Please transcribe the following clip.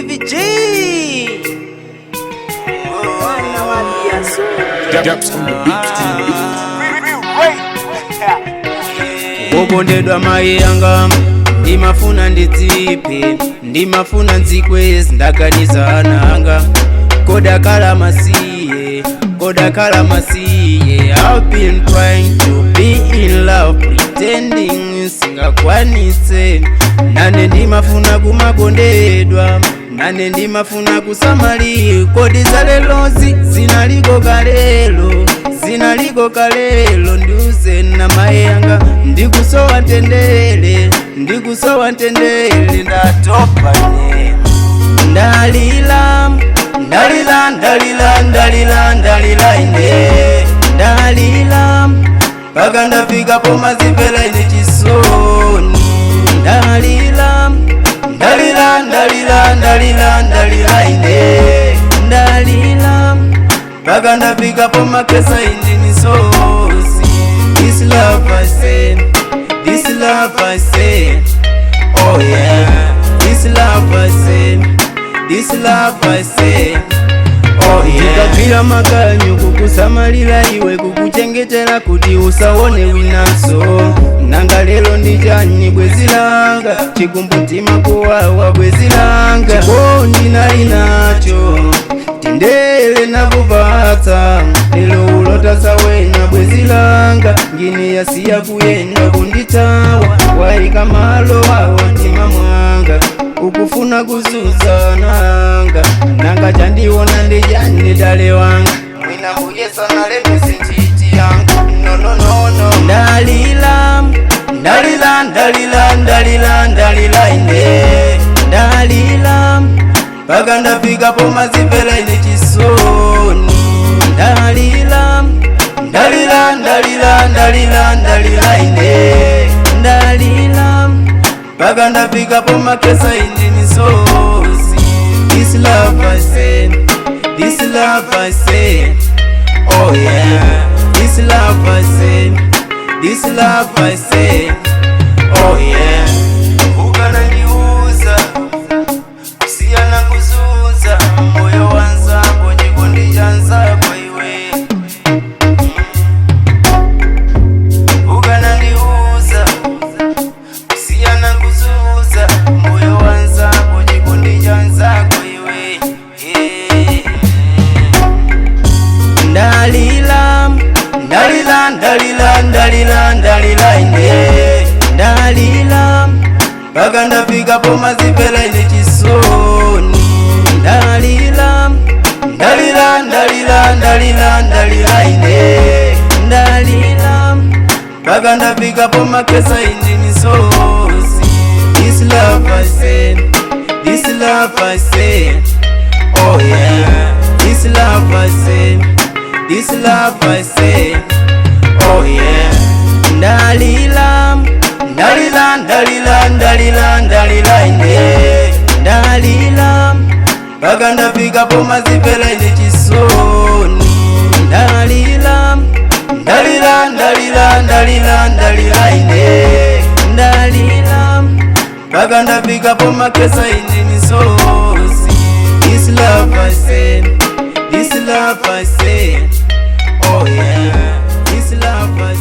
Stevie G. Depths on the beat, on the beat. Wokondedwa mai yanga, ndimafuna ndidzipe, ndimafuna nzikwezi, ndaganiza ana anga kodakala masiye, kodakala masiye. I've been trying to be in love, pretending singakwanise. Nane ndimafuna kumakondedwa, nane ndimafuna kusamali. Kodi zalelozi zinaliko kalelo, zinaliko kalelo? Ndiuze na mai yanga, ndikusowa ntendele, ndikusowa ntendele, ndatopa ne. Ndalila, ndalila, ndalila, ndalila, ndalila ine, ndalila paka ndafika pomazimvera ine chisoni. Ndalila, ndalila, ndalila, ndalila, ndalila ine, ndalila paka ndafika pomakesa ine misozi. This love I say, this love I say, oh yeah. This love I say, this love I say, oh yeah. Ndikagwira makanyu kukusamalira iwe, kukuchengetera kuti usaone winanso. Nanga lero ndichani bwezi langa? Chikumbumtima kuwawa bwezi langa. Chikondi nali nacho, tendele nakupatsa, lero ulotasa wena bwezi langa. Ngini yasiya kuyenda kunditawa, waika malo awo mtima mwanga, ukufuna kuzuza nanga. Nanga chandiona ndijani dale wanga? Mwina mbuye sana ntiti yanga. No, no, no, no. Ndalila, ndalila, ndalila, ndalila, ndalila ine, ndalila paka ndafika pomazimvera ine chisoni. Ndalila, ndalila, ndalila, ndalila, ndalila ine, ndalila paka ndafika pomakesa ine misozi. This love I say, this love I say, oh yeah. This love I say, this love I say, oh yeah. Ukanandiuza kusiyana kuzunza moyo wanzako, chikondi chanzako iwe. Ukanandiuza kusiyana kuzunza moyo wanzako, chikondi chanzako iwe, yeah. Ndalila, ndalila, ndalila, ndalila, ndalila ine, ndalila paka ndafika pomazimvera ine chisoni. Ndalila, ndalila, ndalila, ndalila, ndalila ine, ndalila paka ndafika pomakesa ine misozi. This love I say, this love I say, oh yeah. This love I say, this love I say, oh yeah. Ndalila, ndalila, ndalila, ndalila, ndalila ine, ndalila paka ndafika pomazimvera ine chisoni. Ndalila, ndalila, ndalila, ndalila, ndalila ine, ndalila paka ndafika pomakesa ine misozi. This love I say, this love I say, oh yeah. This love I